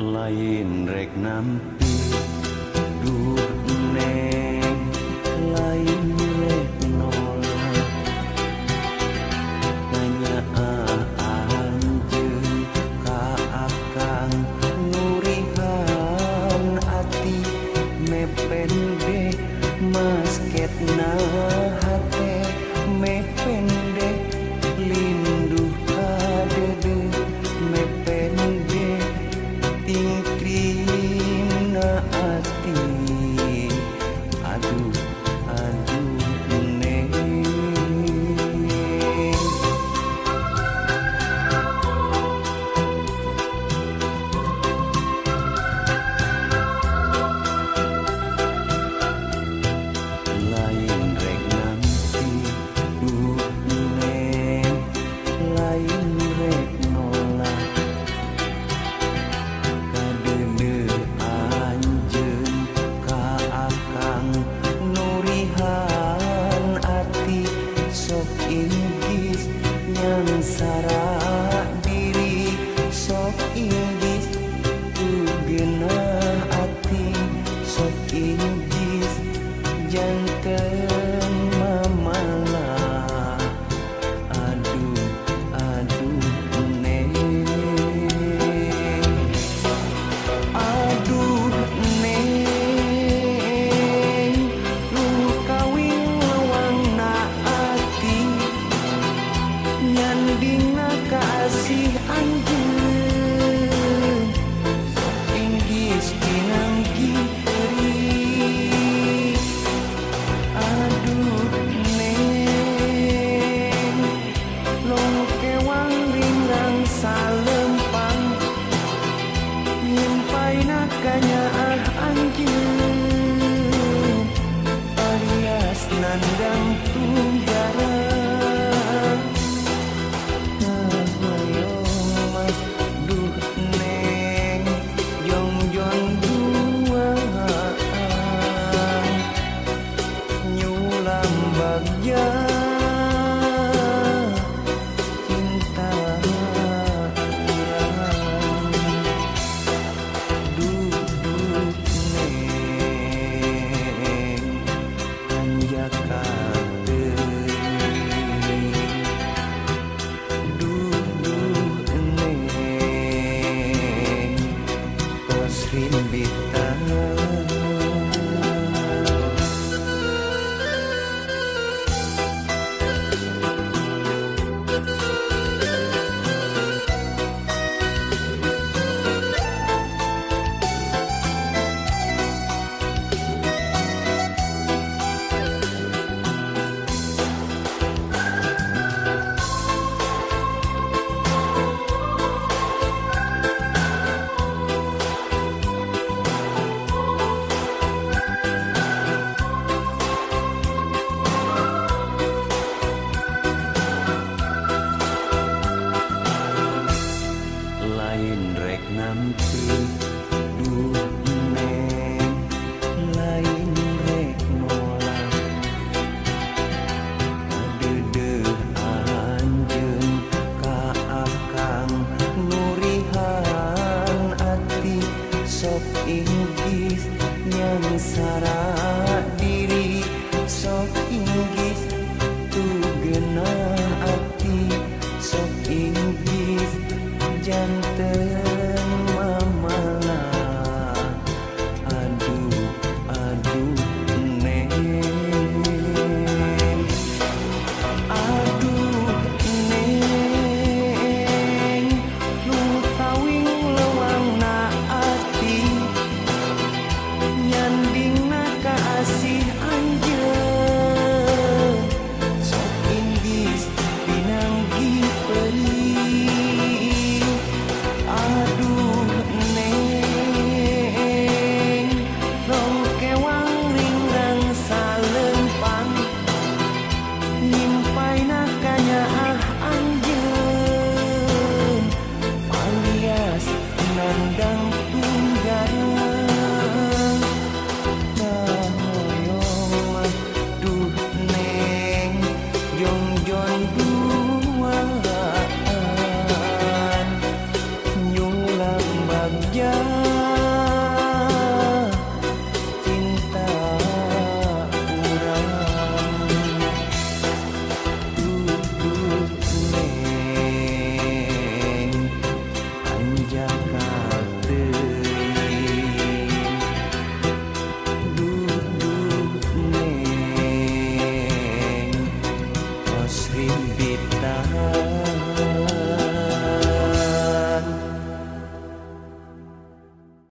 Lain rek nampi duh neng, lain rek nolak nanya anjeun ka akang ngurihan ati mepende masketna hate mepende linduh kadede mepende tingkrimna ati aduh aduh neng. Lain rek nampi duh neng, lain rek nolak kadede anjeun ka akang nurihan ati sok inggis nyangsara diri sok inggis tugenah ati sok inggis janten mamalah aduh aduh neng. Aduh neng, lu kawin lewangna ati nyandingna kasih anjeun sok inggis pinanggi teuing. Aduh neng, long kewang ringrang salempang nyimpaina kanyaah anjeun alias nandang tunggara. Hoyong mas duh neng jongjon duaan nyulam bagja cinta urang. Duh duh neng hanjaka teuing. Duh duh neng tos rimbitan. Lain rek nampi duh neng, lain rek nolak kadede anjeun ka akang nurihan ati sok inggis nyangsara diri sok inggis tugenah ati sok inggis jangan.